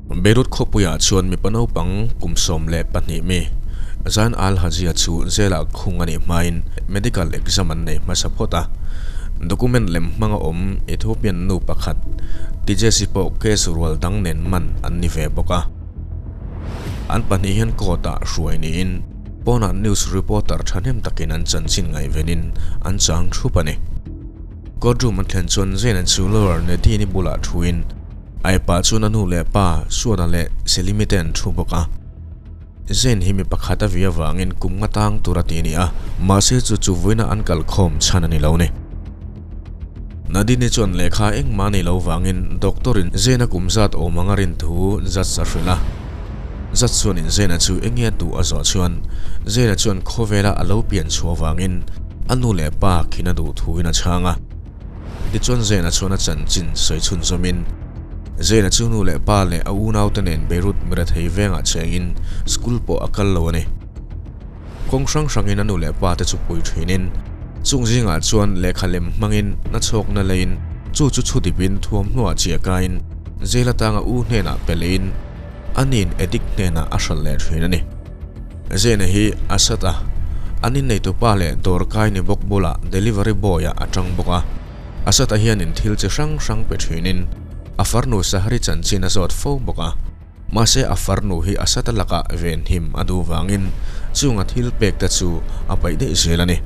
Beirut khawpuiah chuan mipa naupang kum 12 mi Zain Al-Hajia chu jail-ah khung a nih hmain medical exam an nei hmasa phawt a. Document lem hmanga awm Ethiopian nu pakhat Tijesi pawh case rual dang nen man an ni ve bawk a. An pahnih hian court-ah hruai niin pawnah news reporter thahnem takin an chanchin ngaihvenin an chang thup a ni. Courtroom an thlen chuan Zain-a chu lawyer Nadine-i bulah thuin Aipa chuan a nu leh pa Suada leh Selimi te an thu bawk a. Zain hi mi pakhat a vi avangin kum nga tang tur a ti a ni a, mahse chu chu vawiina an kal khawm chhan a ni lo ni. Nadine chuan lehkha engmah a nei lo vangin doctor in Zain a kum zat awm anga rin thu Judge a hrilh a. Judge chuanin Zain a chu enge a duh a zawh chuan Zain a chuan khawvela a lo pian chhuah vangin a nu leh pa khin a duh thuin a chhang a. Tichuan Zaina chuan a chanchin sawi chhun zawmin, Zaina chu nu leh pa leh a unaute nen Beirut mirethei vengah chengin school pawh a kal lo a ni. Kawng hrang hrangin a nu leh pa te chu pui thinin, chung zingah chuan lehkha lem hmangin nachhawkna leiin chu chu chhudipin thuamhnuah chiahkaiin jail atanga u hnenah pe leiin a nin addict hnenah a hralh leh thin a ni. Zaina hi a sat a, an inneitu pa leh dawrkai ni bawk bulah delivery boy ah a tang bawk a. A sat a hianin thil chi hrang hrang pe thinin a farnu Sahari chanchin a zawt fo bawk a. Mahse a farnu hi a sat a lakah venhim a duh vangin chunga thil pek te chu a paih daih zel a ni.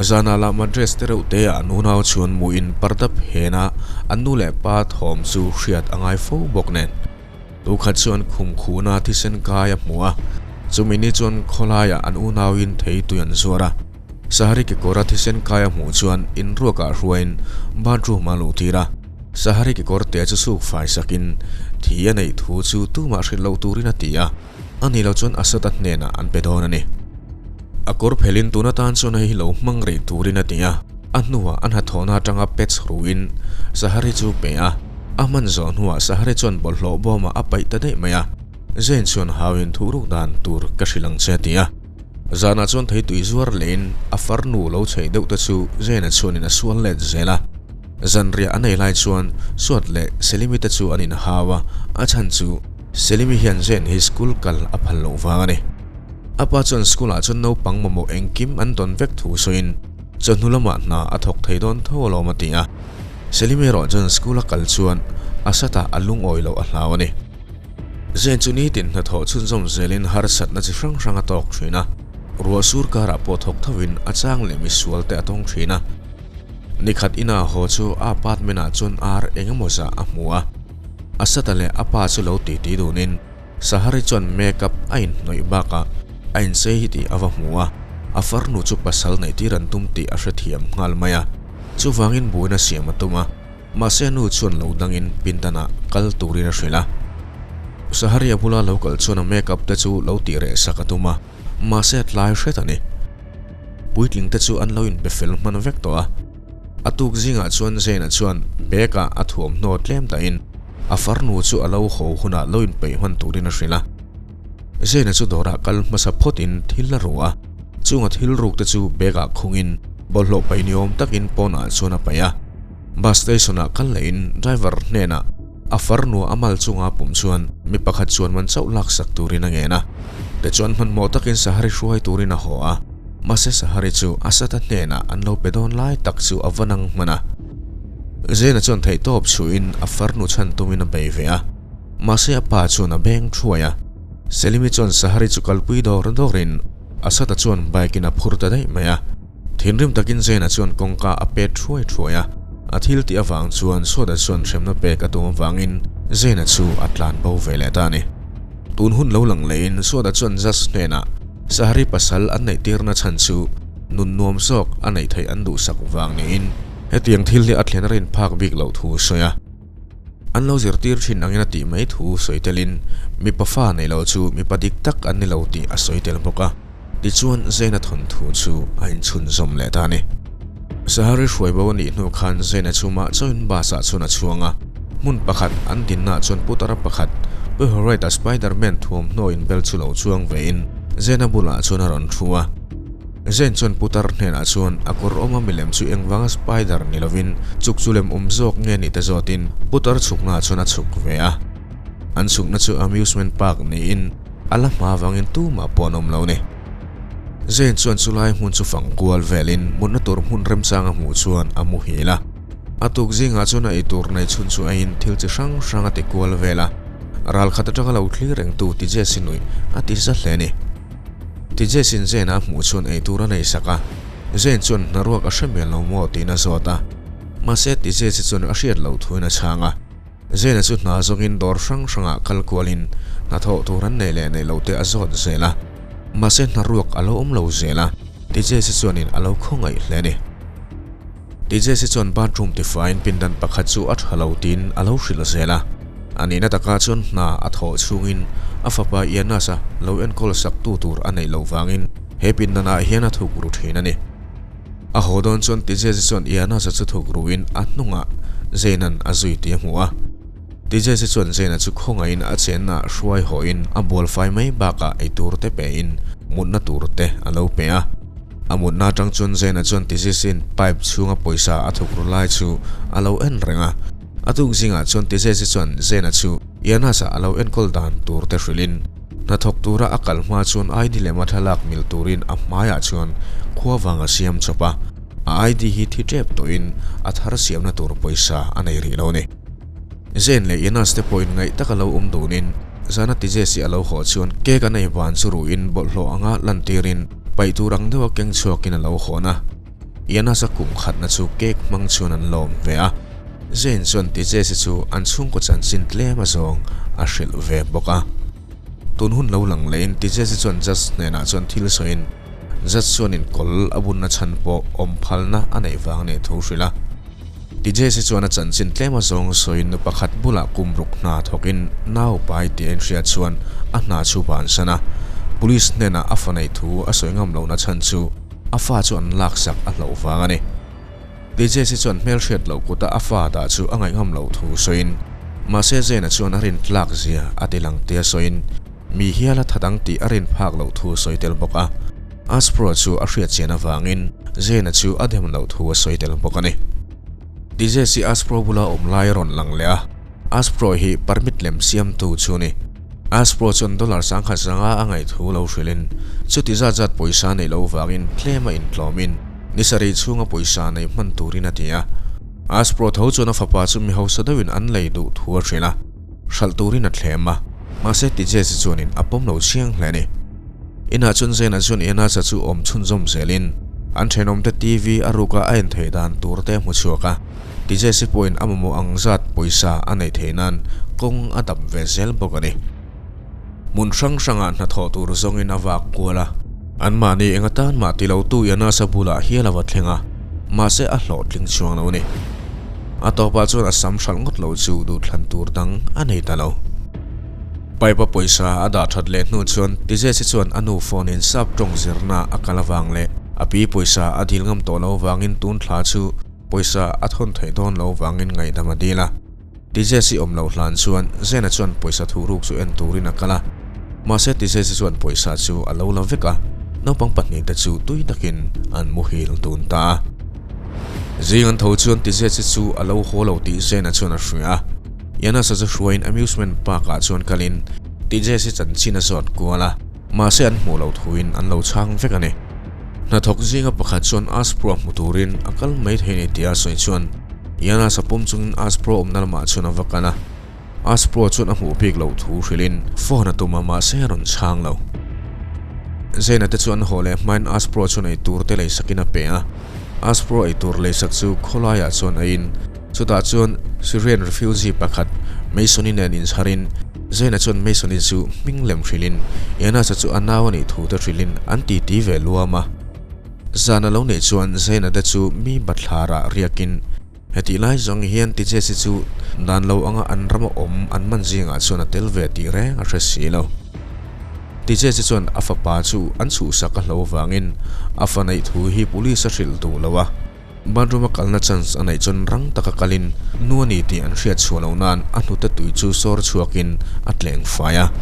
Zanah lah madress te reuh te ah an unau chuan muin parda phen a an nu leh pa thawm chu hriat a ngai fo bawk nen. Tu khat chuan khum khuhna thisen kai a hmu a, chumi ni chuan khawlaiah an unauin thei tui an zuar a. Sahari kekawra thisen kai a hmuh chuan inruakah hruaiin bathroom a luh tir a. Sahari kekawr te chu suk fai sakin thi a neih thu chu tumah hrilh loh turin a ti a, a ni lo chuan Asad-a hnenah an pe dawn a ni. A kawr phelin tun atan chuan hei hi lo hmang rih turin a ti a, a hnuah a hnathawhna atanga pets ruin Sahari chu pe a. A hman zawh hnuah Sahari chuan bawlhhlawh bawmah a paih ta daih mai a, Zain chuan hauin thuhruk dan tur ka hrilh ang che a ti a. Zanah chuan theitui zuar lehin a farnu lo chheih deuh te chu Zaina chuanin a sual let zel a. Zanriah an ei lai chuan Suat leh Selimi te chu an inhau a, a chhan chu Selimi hian Zain hi school kal a phal loh vang a ni. A pa chuan school ah chuan naupang mamawh engkim an dawn vek thu sawiin chawhnu lamah hna a thawk thei dawn tho alawm a ti a. Selim erawh chuan school a kal chuan a satah a lungawi loh a hlau a ni. Zen chu nitin hnathawh chhunzawm zelin harsatna chi hrang hrang a tawk thin a, ruah sur karah pawh thawk thovin a chang leh misual te a tawng thin a. Nikhat ina haw chu a apartment ah chuan ar eng emaw zah a hmu a, a sata leh a pa chu lo titi dunin Sahari chuan make up a inhnawih bakah a insei hi tih a va hmu a, a farnu chu pasal neihtir an tum tih a hrethiam nghal mai a. Chuvangin buaina siam a tum a, mahse a nu chuan lo dangin pindanah kal turin a hrilh a. Sahari a bula lo kal chuan a make-up te chu lo tih reh sak a tum a, mahse a tlai hret a ni. Puitling te chu an lo inbe fel hman vek tawh a. A tuk zingah chuan Zaina chuan bag-ah a thuamhnaw tlem dahin a farnu chu a lo haw hunah lo inpeih hman turin a hrilh a. Zaina chu dawrah kal hmasa phawtin thil a ru a, chunga thil ruk te chu bag-ah khungin bawlhhlawh paih ni awm takin pawnah chuan a paih a. Bus station-ah kal lehin driver hnenah a farnu a mal chunga pum chuan mi pakhat chuan man chauh laksak turin a ngen a. Tichuan hmanhmawh takin Sahari hruai turin a haw a, mahse Sahari chu Asad-a hnenah an lo pe dawn lai tak chu a va nang hman a. Zaina chuan theihtawp chhuihin a farnu chhan tumin a bei ve a. Mahse a pa chuan a beng thuai a, Selimi chuan Sahari chu kalpui dawr dawrin Asad-a chuan bike in a phur ta daih mai a. Thinrim takin Zaina chuan kawngka a pet thuai thuai a, a thil tih avang chuan Suat-a chuan hremna pek a tum avangin Zaina chu a tlan bo ve leh ta a ni. Tun hun lo lang lehin Suat-a chuan Jas hnenah Sahari pasal an neih tirna chhan chu nun nuam zawk a neih theih an duhsak vang niin hetiang thil hi a thlen a rin phak bik loh thu a sawi a. An lo zirtir thin angin a tih mai thu sawi telin mipa fa nei lo chu mipa dik tak an ni lo tih a sawi tel bawk a. Tichuan Zaina thawnthu chu a inchhunzawm leh ta a ni. Sahari hruai bo a nih hnu khan Zaina chu mah chauhin bus ah chuan a chhuang a. Hmun pakhat an dinna ah chuan putara pakhat Pu Horate-a Spider-Man thuamhnaw inbel chu lo chuang vein Zaina bulah chuan a rawn thu a. Zane chuan putar hnenah chuan a kawr awma milem chu engvanga spider ni lovin chuk chu lem awm zawk nge ni te zawtin putar chhuknaah chuan a chhuk ve a. An chhukna chu amusement park niin a la hma avangin tumah pawh an awm lo ni. Zane chuan chulai hmun chu fang kual velin mutna tur hmun remchang a hmuh chuan a muhil a. A tuk zingah chuan a eitur nei chhun chu aiin thil chi hrang hrang a ti kual vel a, ral khat atanga lo thlir rengtu Tijesi nuih a ti za hle a ni. Tijesin Zane a hmuh chuan eitur a nei sak a, Zane chuan hnaruak a hre mial lo maw tiin a zawt a, mahse Tijesi chuan a hriat loh thuin a chhang a. Zena chu hna zawngin dawr hrang hrangah kal kualin hnathawh tur an neih leh neih loh te a zawt zel a, mahse hnaruak a lo awm lo zel a, Tijesi chuanin a lo khawngaih hle a ni. Tijesi chuan bathroom tifaiin pindan pakhat chu a tha lo tiin a lo hrilh zel a, a nihna takah chuan hna a thawh chhungin a fapa Ianasa lo enkawl saktu tur a neih loh vangin he pindanah hian a thuk ru thin a ni. A haw dawn chuan Tijezi chuan Ianasa chu thuk ruin a hnungah Zaina'n a zui tih a hmu a. Tijezi chuan Zaina chu khawngaihin a chenna hruai hawhin a bualfai mai bakah eitur te pein mutna tur te a lo pe a. A mutna atang chuan Zaina chuan Tijezi'n pipe chhunga pawisa a thuk ru lai chu a lo en reng a. A tuk zingah chuan Tijezi chuan Zaina chu Ianasa a lo enkawl dan tur te hrilhin Hnathawk tura a kal hma chuan ID lema thlalak mil turin a hmaiah chuan khua vang a siam chawp a, a ID hi thi tep tawhin a thar siamna tur pawisa a nei rih lo a ni. Zane leh Inas te pawhin ngaih taka lo awm dunin zana Tijesi a lo haw chuan cake an ei van chu ruhin bawlhhlawh anga lantirin paih tur ang deuha keng chhuakin a lo hawn a. Ianasa kum khatna chu cake hmang chuan an lawm ve a, Zane chuan Tijesi chu an chhungkaw chanchin tlem a zawng a hrilh ve bawk a. Tun hun lo lang lehin Tijesi chuan Judge hnenah chuan thil sawiin Judge chuanin kawl a bunna chhan pawh awm phalna a neih vang nih thu hrilh a. Tijesi chuan a chanchin tlem a zawng sawiin nu pakhat bulah kum ruk hna thawkin nau pai tih a inhriat chuan a hna chu bansan a, Police hnenah a fa neih thu a sawi ngam lohna chhan chu A fa chu an laksak a hlauh vang a ni. Tejesi chuan hmelhriat loh kuta a fa dah chu a ngaihngam loh thu sawiin, mahse Zena chuan a rin tlak zia a ti lang tia sawiin, mi hial a that ang tih a rin phak loh thu a sawi tel bawk a. Aspro chu a hriat chian avangin Zena chu a dem loh thu a sawi tel bawk a ni. Tejesi Aspro bula awm lai a rawn lang leh a, Aspro hi permit lem siamtu chu a ni. Aspro chuan dollar 10,500 a ngaih thu lo hrilhin, chuti zat zat pawisa neih loh vangin tlem a intlawmin ni sarih chhunga pawisa nei hman turin a ti a. Aspro tho chuan a fapa chu mi hausa deuhin an lei duh thu a hrilh a, hralh turin a thlem a, mahse Tijesi chuanin a pawm lo chiang hle a ni. Inah chuan Zena chuan Ianasa chu awm chhunzawm zelin an thenawmte TV a ruka a en theih dan tur te a hmu chhuak a. Tijesi pawhin a mamawh ang zat pawisa a neih theih nan kawng a dap ve zel bawk a ni. Hmun hrang hrangah hnathawh tur zawngin a vak kual a, anmahni eng atan mah ti lotu Yanasa bulah hial a va thleng a, mahse a hlawhtling chuang lo a ni. A tawpah chuan a sam hralh ngawt lo chu duhthlan tur dang a nei ta lo. Pipe-a pawisa a dah that leh hnu chuan Tijesi chuan a nu phone-in sap tawng zirna a kal avang leh a pi pawisa a dil ngam tawh lo vangin tun thla chu Pawisa a thawn theih dawn lo vangin ngaihdam a dil a. Tijesi awm loh hlan chuan Zena chuan pawisa thuhruk chu en turin a kal a. Mahse Tijesi chuan pawisa chu a lo la vek a, naupang pahnihte chu tui takin an muhil dun ta a. Zing an tho chuan Tijesi chu a lo haw lo tih Zena chuan a hria a. Yanasa chu hruaiin amusement park ah chuan kalin Tijesi chanchin a zawt kual a. Mahse an hmuh loh thuin an lo chhang vek a ni. Hnathawk zinga pakhat chuan Aspro hmu turin a kal mai thei ni tia sawi chuan Iana sapawm chungin Aspro awmna lamah chuan a va kal a. Aspro chuan a hmuh bik loh thu hrilhin phone a tum a mahse a rawn chhang lo. Zaina te chu an haw leh hmain Aspro chuan eitur te leisakin a pe a. Aspro eitur leisak chu khawlaiah chuan a in. Chutah chuan Syrian refugee pakhat Mason-i nen inchharin Zaina chuan Mason-i chu hming lem hrilhin Yanasa chu a nau a nih thu te hrilhin an titi ve luam a. Zan a lo neih chuan Zaina te chu mi bathlarah riakin hetih lai zawng hian Tijesi chu dan lo anga an rama awm an man zingah chuan a tel ve tih reng a hre si lo. Tijesi chuan a fapa chu an chhuhsak a hlo vangin a fa neih thu hi police a hrilh duh lo a. Bathroom a kalna chance a neih chuan rang taka kalin nu a ni tih an hriat chhuah loh nan a hnute tui chu sawr chhuakin a tleng fai a.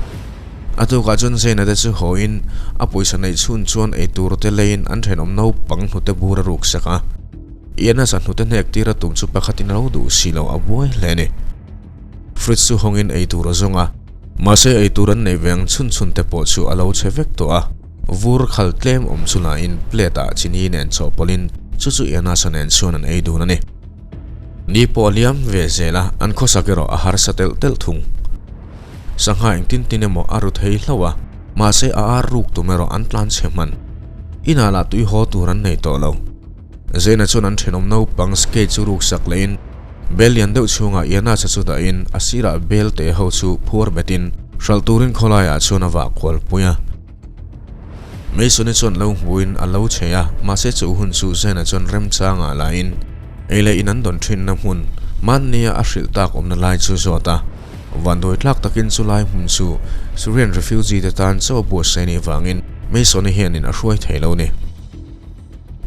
A tukah chuan Zaina te chu hawiin a pawisa neih chhun chuan eitur te leiin an thenawm naupang hnute bur a ruk sak a. Ianasa hnute hnek tir a tum chu pakhatin a lo duh si lo a buai hle a ni. Fridge chu hawngin eitur a zawng a. Mahse eitur an neih ve ang chhun chhun te pawh chu a lo chhe vek tawh a, vur khal tlem awm chu lahin plate ah chini nen chawhpawlhin chu chu Enas-a nen chuan an ei dun a ni. Ni pawh a liam ve zel a, an khawsak erawh a harsa telh telh thung. Sangha engtin tin emaw a ru thei hlauh a, mahse a ar ruk tum erawh an tlan chhe hman. Inah lah tui haw tur an nei tawh lo. Zaina chuan an thenawm naupang skate chu ruk sak lehin bel lian deuh chhungah Ianasa chu dahin a sirah bel te ho chu phuar betin hralh turin khawlaiah chuan a vah kual pui a. Mason-i chuan lo hmuhin a lo chei a, mahse chu hun chu Zaina chuan remchangah lahin ei leh in an dawn thinna hmun mahnia a hrilh tak awmna lai chu zawt a. Vanduai tlak takin chu lai hmun chu Syrian refugee te tan chaw buatsaih anih vangin Mason-i hianin a hruai thei lo ni.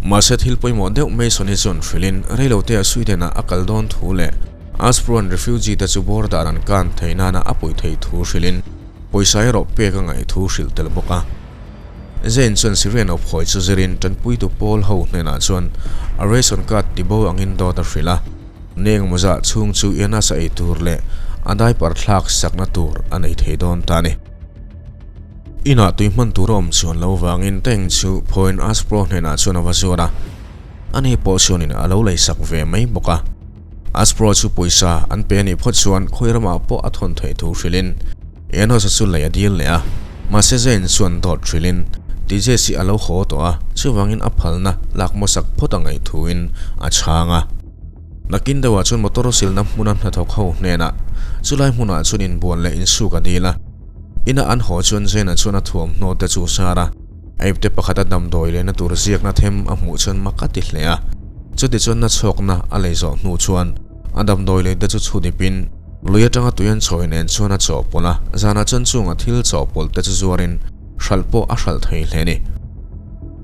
Mahse thil pawimawh deuh Mason-i chuan hrilhin reilote-ah Sweden-ah a kal dawn thu leh Asbroan refugee te chu border an kan theih nana a puih theih thu hrilhin pawisa erawh pek a ngaih thu hrilh tel bawk a. Zane chuan Syrian awphawi chu zirin tanpuitu pawl ho hnenah chuan a ration card tibo angin dawt a hrilh a. Neng mawzah chhung chu Ianasa ei tur leh a diaper thlak sakna tur a nei thei dawn ta a ni. Inah tui hman tur a awm chuan lo vangin tank chu phawiin Aspro hnenah chuan a va zuar a, ani pawh chuanin a lo leisak ve mai bawk a. Aspro chu pawisa an pe anih phawt chuan khawi ramah pawh a thawn theih thu hrilhin Enos-a chu lei a dil leh a, mahse Zane chuan dawt hrilhin TJS hi a lo haw tawh a, chuvangin a phalna lak hmasak phawt a ngaih thuin a chhang a. Nakin deuhah chuan motor silna hmuna hnathawk ho hnenah chulai hmunah chuan inbuan leh insuk a dil a. Ina an haw chuan Zena chuan a thuamhnaw te chu sar a, a ipte pakhata damdawi lehna tur ziakna them a hmuh chuan mak a ti hle a. Chuti chuan na chhawkna a lei zawh hnu chuan a damdawi lei te chu chhut ipin lui atanga tui an chawi nen chuan a chawhpawlh a, zanah chuan chunga thil chawhpawlh te chu zuarin hralh pawh a hralh thei hle a ni.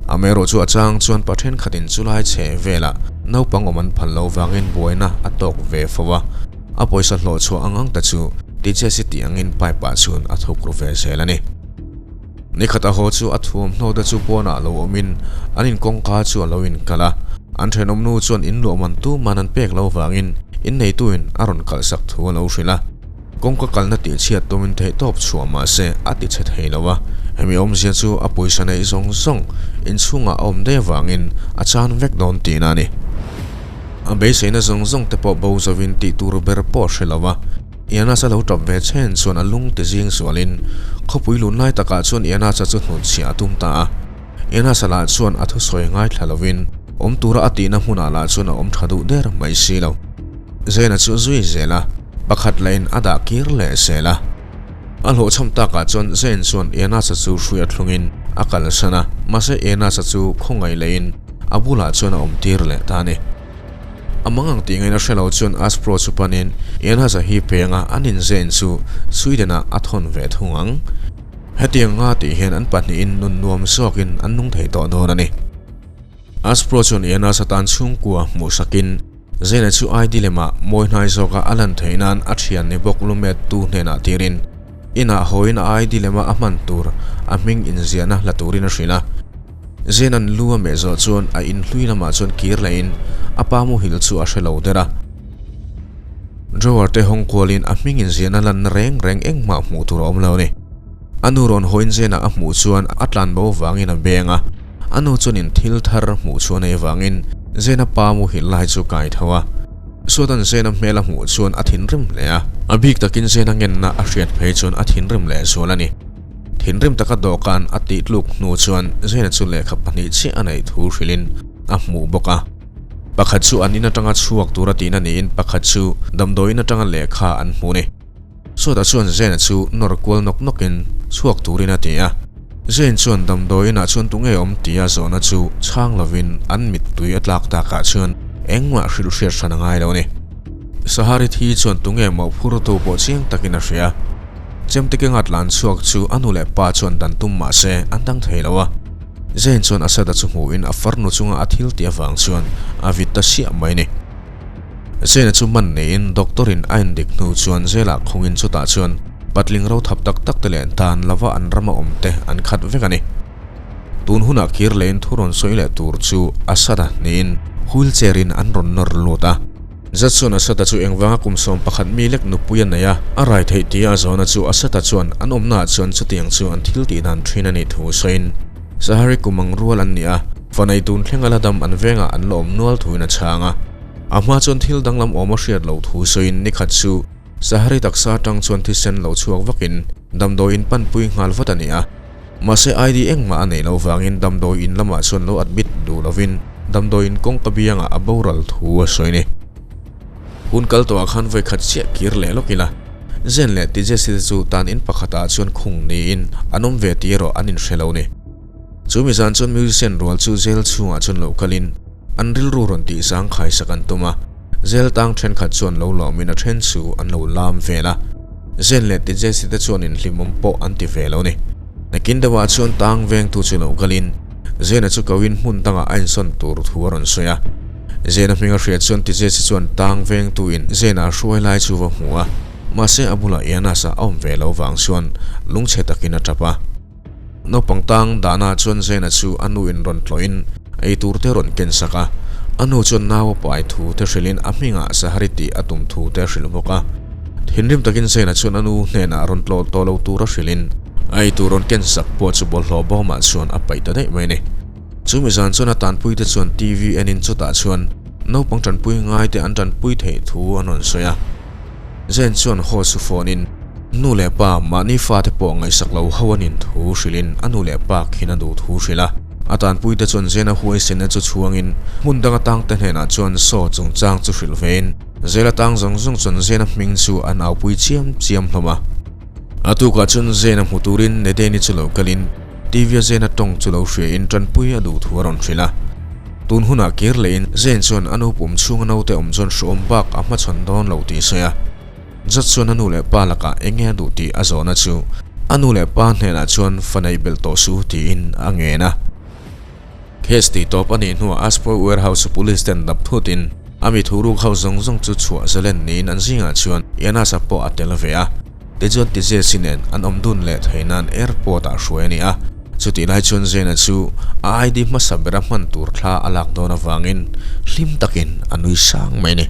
Amaherawh chu a chang chuan pa thenkhatin chulai chhe velah naupang awm an phal loh vangin buaina a tawk ve fo a, a pawisa hlawh chhuah ang ang te chu Tijesi tih angin pipe ah chuan a thuk ru ve zel a ni. Nikhat a haw chu a thuamhnaw te chu pawnah lo awmin an in kawngka chu a lo inkalh a, an thenawm nu chuan in luah man tuman an pek loh vangin inneituin a rawn kalhsak thu a lo hrilh a. Kawngka kalna tihchhiat tumin theihtawp chhuah mah se a ti chhe thei lo a, hemi awmzia chu a pawisa neih zawng zawng inchhungah a awm daih avangin a chan vek dawn tihna a ni. A beiseina zawng zawng te pawh bo zovin tih tur ber pawh a hre lo a, Ianasa lo tap ve chen chuan a lung ti zing sualin khawpui lun lai takah chuan Ianasa chu hnutchhiah a tum ta a. Ianasa lah chuan a thusawi ngaithla lovin awm tura a tihna hmunah lah chuan a awm tha duh der mai si lo. Zaina chu zui zel a, pakhat lahin a dah kir leh zel a. A hlawhchham takah chuan Zain chuan Enas-a chu hruia thlungin a kalsan a, mahse Enas-a chu khawngaih lehin a bulah chuan a awm tir leh ta a ni. A mangang tih ngaihna hre lo chuan Aspro chu panin Enas-a hi penga an in Zain chu Sweden-ah a thawn ve thung ang. Hetiang nga tih hian an pahnihin nun nuam zawkin an nung thei tawh dawn a ni. Aspro chuan Enas-a tan chhungkua hmuhsakin Zena chu ID lemah mawi hnai zawka a lan theih nan a thian ni bawk lumet tu hnenah tirin inah hawiin a ID lema a hman tur a hming inziahna hla turin a hrilh a. Zena'n lu a meh zawh chuan a inhlui lamah chuan kir lehin a pa muhil chu a hre lo der a. Drawer te hawng kualin a hming inziahna lanna reng reng engmah hmuh tur a awm lo a ni. A nu rawn hawiin Zena a hmuh chuan a tlanbo vangin a beng a. A nu chuanin thil thar hmuh chhuah nei vangin Zena pa muhil lai chu kai tho a. Suatan Zena hmel a hmuh chuan a thinrim hle a. A bik takin Zena ngenna a hriat phei chuan a thinrim leh zual a ni. Thinrim taka dawhkan a tih tluk hnu chuan Zena chu lehkha pahnih chiah a neih thu hrilhin a hmuh bawk a. Pakhat chu an in atanga chhuak tura tihna niin pakhat chu damdawiin atanga lehkha an hmuh a ni. Sawta chuan Zane chu nawr kual nawk nawkin chhuak turin a ti a. Zane chuan damdawiinah chuan tunge awm tia zawhna chu chhang lovin an mittui a tlak takah chuan engmah hrilh hriat hran a ngai lo a ni. Sahari thi chuan tunge mawhphurtu pawh chiang takin a hria. Chemte kenga tlan chhuak chu a nu leh pa chuan dan tum mah se an dang thei lo a. Zane chuan Asada chu hmuhin a farnu chunga a thil tih avang chuan a vit ta siah mai a ni. Zena chu man neiin doctor in a endik hnu chuan zelah khungin chutah chuan patling ro thap tak tak te leh dan lova an rama awm te an khat vek a ni. Tun hunah kir lehin thu rawn sawi leh tur chu Asad-a niin wheelchair in an rawn nawr lut a. Zat chuan Asata chu engvanga kum 11 mi lek nupui a nei a, a rai theih tia a zawhna chu Asata chuan an awmnaah chuan chutiang chu an thil tih dan thin a nih thu sawiin Sahari kum ang rual an ni a, fa nei tun thleng a la dam an vengah an la awm nual thuin a chhang a. A hma chuan thil danglam awm a hriat loh thu sawiin nikhat chu Sahari taksa atang chuan thisen lo chhuak vakin damdawiin panpui nghal vat a ni a. Mahse ID engmah a neih loh vangin damdawi in lamah chuan lo admit duh lovin damdawi in kawngka biangah a boral thu a sawi ni. Hun kal tawhah khan vawi khat chiah kir leh lawk ila, Zen leh Tijesi te chu tan in pakhatah chuan khung niin an awm ve tih erawh an inhre lo ni. Chu mi zan chuan musician rual chu jail chhungah chuan lo kalin an rilru rawn tih zang khaisak an tum a. Zel tang thenkhat chuan lo lawmin a then chu an lo lam vel a, Zen leh Tijesi te chuan inhlimawm pawh an ti ve lo ni. Nakin deuhah chuan tang vengtu chu lo kalin Zena chu koin hmun dangah a insawn tur thu a rawn sawi a. Zena hming a hriat chuan Tijesi chuan tang vengtuin Zena a hruai lai chu va hmu a, mahse a bulah Ianasa a awm ve lo vang chuan lungchhe takin a tap a. Naupang tang dahna chuan Zena chu a nu in rawn tlawhin ei tur te rawn ken sak a. A nu chuan nau a pai thu te hrilhin a hmingah Sahari tih a tum thu te a hrilh bawk a. Thinrim takin Zena chuan a nu hnenah rawn tlawh tawh lo tur a hrilhin a ei tur rawn ken sak pawh chu bawlhhlawh bawmah chuan a paih ta daih mai a ni. Chumi zan chuan a tanpui te chuan TV enin chutah chuan naupang tanpui ngai te an tanpui theih thu an rawn sawi a. Zen chuan haw su fawnin nu leh pa mahni fate pawh ngaihsak lo ho an inthu hrilhin a nu leh pa khin a duh thu hrilh a. A tanpuite chuan Zena huaisenna chu chhuangin hmun dang atangte hnenah chuan saw chungchang chu hrilh vein Zel atang zawng zawng chuan Zena hming chu an aupui chiam chiam hlawm a. A tukah chuan Zena hmu turin Nedeni chu lo kalin TV-a Zena tawng chu lo hriain tanpui a duh thu a rawn hrilh a. Tun hunah kir lehin Zane chuan a nu pum chhunga naute awm chuan hruawm bak a hmachhawn dawn lo tih sawi a. Judge chuan a nu leh pa lakah eng nge a duh tih a zawhna chu a nu leh pa hnenah chuan fa neih belh tawh su tiin a ngen a. Case tih tawp a nih hnuah Aspro Warehouse Police ten dap thutin a mi thu ruk ho zawng zawng chu chhuah zalen niin an zingah chuan Yanasa pawh a tel ve a. Tichuan Tijesi nen an awm dun leh thei nan airport ah hruai a ni a, chutih lai chuan Zena chu a ID hmasa bera hman tur thla a lak dawn avangin hlim takin a nui sang mai a ni.